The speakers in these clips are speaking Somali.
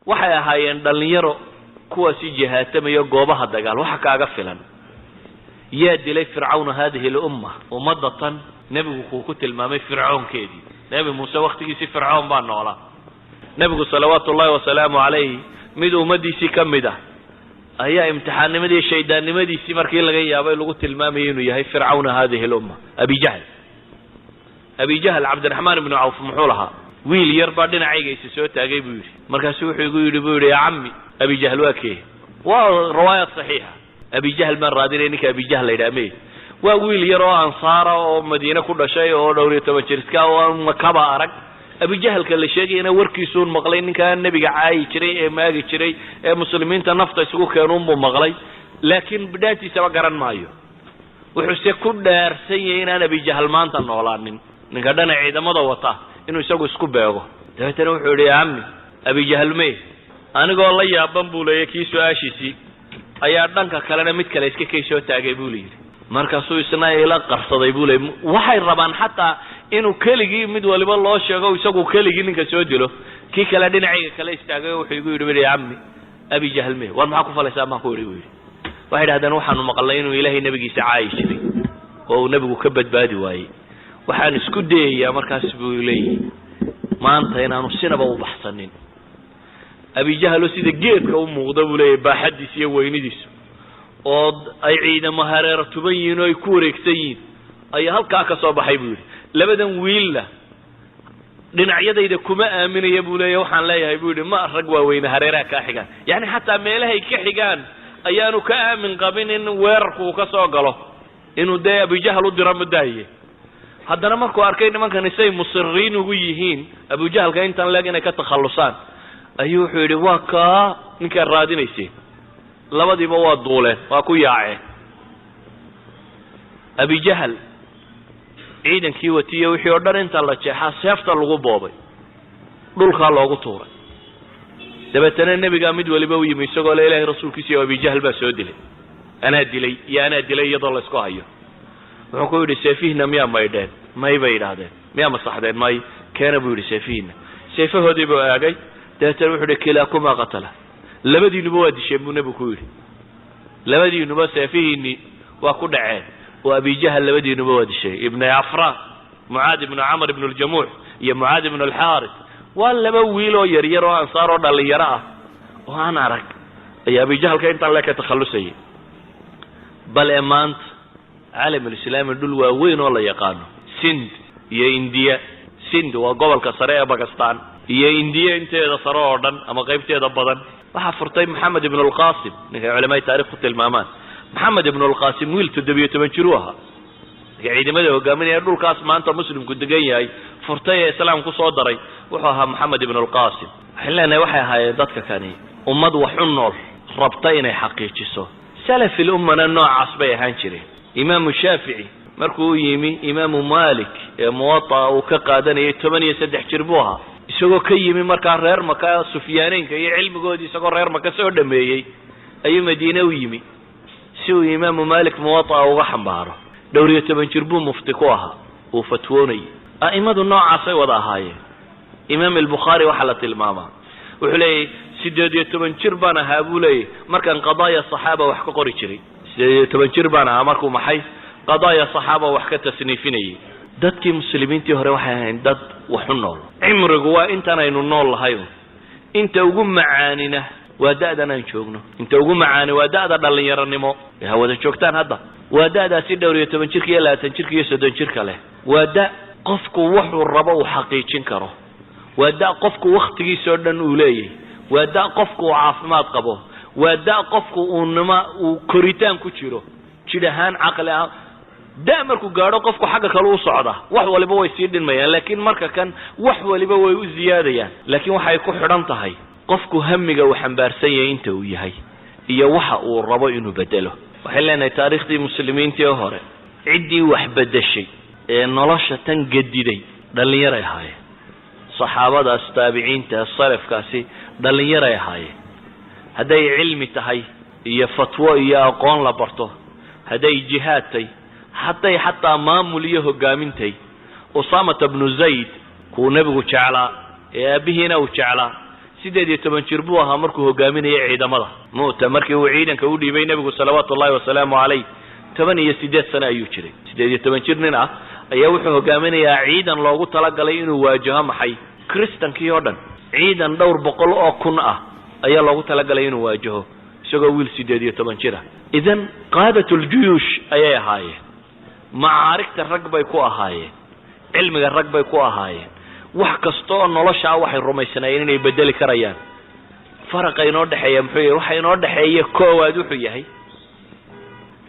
Waxay ahaayeen dhallinyaro kuwaasi jihaatamaya goobaha dagaal. Waxa kaaga filan, yaa dilay fircawna hadihi lumma, ummadda tan nebigu kuu ku tilmaamay fircoonkeedii? Nebi Muuse waktigiisii Fircoon baa noolaa. Nebigu salawaatu ullahi wasalaamu calayh mid ummaddiisii ka mid ah ayaa imtixaannimadii shaydaannimadiisii markii laga yaabay lagu tilmaamayay inuu yahay fircawna hadihi lumma, Abijahl. Abijahl Cabdiraxmaan ibnu Cawf muxuu lahaa? "Wiil yar baa dhinacayga isa soo taagay," buu yidhi. Markaasu wuxuu igu yidhi, buu yidhi, "Ya cammi, Abijahl waa kee?" Waa riwaayaat saxiixa. Abijahl baan raadinay, ninka Abijahl la yidhaha me? Waa wiil yar oo ansaara oo Madiine ku dhashay oo dhowr iyo toban jirska oo aan Makaba arag. Abijahalka la sheegayana warkiisuun maqlay, ninkaa nebiga caayi jiray ee maagi jiray ee muslimiinta nafta isugu keenuunbuu maqlay, laakiin bidhaantiisaba garan maayo. Wuxuuse ku dhaarsan yahay inaan Abijahal maanta noolaanin, ninka dhana ciidamada wata inuu isagu isku beego. Dabeetana wuxuu yidhi, "Ya cammi, Abijahal me?" Anigoo la yaaban, buu leeyay, kii su-aashiisii ayaa dhanka kalena mid kale iska kay soo taagay, buu layidhi. Markaasuu isna ila qarsaday, buu leeyay. Waxay rabaan xataa inuu keligii mid waliba loo sheego, isagu keligii ninka soo dilo. Kii kale dhinacayga kale istaagay oo wuxuu igu yidhi, bu, "Ya cammi, Abijahal me?" "War maxaa ku falaysaa?" baan ku idhi, buu yidhi. Waxay idhahdeen, "Waxaanu maqalnay inuu Ilaahay nebigiisa caayi jiray oo uu nebigu ka badbaadi waayey. Waxaan isku dayayaa markaas," buu leeyahy, "maanta inaanu sinaba u baxsanin." Abijahalo sida geedka u muuqda, buu leeyahy, baaxaddiisa iyo weynidiisu oo ay ciidamo hareero tuban yihiin oo ay ku wareegsan yihiin ayaa halkaa ka soo baxay, buu yidhi. Labadan wiilna dhinacyadayda kuma aaminaya, buu leeyahy. "Waxaan leeyahay," buu yidhi, "ma rag waaweyne hareeraha kaa xigaan." Yani xataa meelahay ka xigaan ayaanu ka aamin qabin in weerarku uu ka soo galo, inuu dee Abujahal u diro madaaye. Haddana markuu arkay nimankani say musiriin ugu yihiin Abujahalka intan leeg inay ka takhallusaan, ayuu wuxuu yidhi, "Waa kaa ninkaad raadinayseen." Labadiiba waa duuleen, waa ku yaaceen. Abijahal ciidankii watiye wixii oo dhan inta la jeexaa seefta lagu boobay, dhulkaa loogu tuuray. Dabeetana nebigaa mid waliba u yimi isagoo le, "Ilahay rasuulkiisa iyo Abijahal baa soo dilay, anaa dilay iyo anaa dilay," iyadoo laysku hayo. Wuxuu ku yidhi, "Seefihina miyaa maydheen?" "May," bay yidhaahdeen. "Miyaa masaxdeen?" "May." "Keena," buu yidhi, "seefihiina." Seefahoodii buu aagay. Dabeetana wuxuu yihi, "Kilaakumaa qatala, labadiinuba waa disheen," buu nebigu ku yidhi. "Labadiinuba seefihiinii waa ku dhaceen oo Abijahal labadiinuba waa dishay." Ibn Afra, Mucaad ibnu Camr ibn ljamuux iyo Mucaad ibn alxaaris, waa laba wiil oo yaryar oo ansaar oo dhalinyaro ah oo aan arag ayaa Abijahalka intaan le ka takhallusayay. Bal ee maanta caalamulislaami dhul waaweyn oo la yaqaano, Sind iyo Indiya, Sind waa gobolka sare ee Bakistan, iyo Indiya inteeda sare oo dhan ama qaybteeda badan, waxaa furtay Maxamed ibn alqasim, ninkay culamada taarikh ku tilmaamaan. Maxamed ibn alqasim wiil 17 jir u ahaa ninka ciidamada hogaaminaya dhulkaas maanta muslimku degan yahay furtay ee islaam kusoo daray wuxuu ahaa Maxamed ibn alqasim. Waxaan leenahay, waxay ahaayeen dadka kani ummad wax u nool, rabta inay xaqiijiso. Salafil ummana noocaas bay ahaan jireen. Imaamu Shaafici markuu u yimi Imaamu Malik ee Muwata'a uu ka qaadanayay, 13 jir buu ahaa, isagoo ka yimi markaa reer Maka, Sufyaaneynka iyo cilmigoodii isagoo reer Maka soo dhameeyey ayuu Madiine u yimi si uu Imaamu Malik Muwata'a uga xambaaro. Dhowr iyo toban jir buu mufti ku ahaa, uu fatwoonayay. A'imadu noocaasay wada ahaayeen. Imaam Albukhaari waxaa la tilmaamaa, wuxuu leeyahy, "18 jir baan ahaa," buu leeyahy, "markaan Qadaaya Saxaaba wax ka qori jiray." 18 jir baan ahaa markuu maxay Qadaaya Saxaaba wax ka tasniifinayay. Dadkii muslimiintii hore waxay ahayn dad wax u nool. Cimrigu waa intan aynu nool lahay, inta ugu macaanina waa da'dan aan joogno. Inta ugu macaani waa da'da dhallinyaronimo ee ha wada joogtaan hadda, waa da'daasi dhowr iyo toban jirka iyo 20 jirka iyo 30 jirka leh. Waa da qofku wuxuu rabo uu xaqiijin karo, waa da qofku waktigiisoo dhan uu leeyahy, waa da qofku uu caafimaad qabo, waa da qofku uu nima uu koritaan ku jiro jidh ahaan, caqli ahaan. Da markuu gaadho qofku xagga kale u socda, wax waliba way sii dhinmayaan, laakiin marka kan wax waliba way u ziyaadayaan. Laakiin waxay ku xidhan tahay qofku hamiga uu xambaarsan yahay inta uu yahay iyo waxa uu rabo inuu bedelo. Waxay leenahay, taariikhdii muslimiintii hore ciddii wax bedeshay ee nolosha tan gediday dhallinyaray ahaayeen. Saxaabadaas, taabiciinta, salafkaasi dhallinyaray ahaayeen. Hadday cilmi tahay iyo fatwo iyo aqoon la barto, hadday jihaad tay, hadday xataa maamul iyo hogaamintay. Usaamata bnu Zayd, kuu nebigu jeclaa ee aabbihiina uu jeclaa, 18 jir buu ahaa markuu hogaaminayay ciidamada Mu'ta. Markii uu ciidanka u dhiibay nebigu salawaatu ullahi wasalaamu calayh, 18 sano ayuu jiray. 18 jir nin ah ayaa wuxuu hogaaminayaa ciidan loogu talagalay inuu waajaho maxay? Kristankii oo dhan. Ciidan dhowr boqol oo kun ah ayaa loogu talagalay inuu waajaho, isagoo wiil 18 jir ah. Idan qaadat ljuyuush ayay ahaayeen, macaarigta rag bay ku ahaayeen, cilmiga rag bay ku ahaayeen, wax kasta oo nolosha ah waxay rumaysnaayeen inay bedeli karayaan. Faraqa inoo dhexeeya muxuu yahay? Waxa inoo dhexeeya koowaad wuxuu yahay,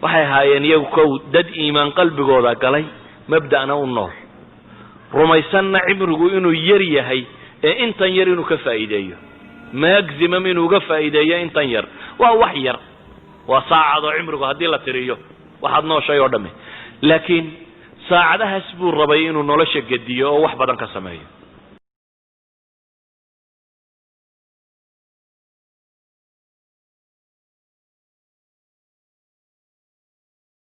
waxay ahaayeen iyagu kow dad iimaan qalbigooda galay, mabda'na u nool, rumaysanna cimrigu inuu yar yahay ee intan yar inuu ka faa'iideeyo, maximum inuu uga faa'iideeyo. Intan yar waa wax yar, waa saacadoo cimrigu haddii la tiriyo waxaad nooshay oo dhami, laakiin saacadahaas buu rabay inuu nolosha gediyo oo wax badan ka sameeyo.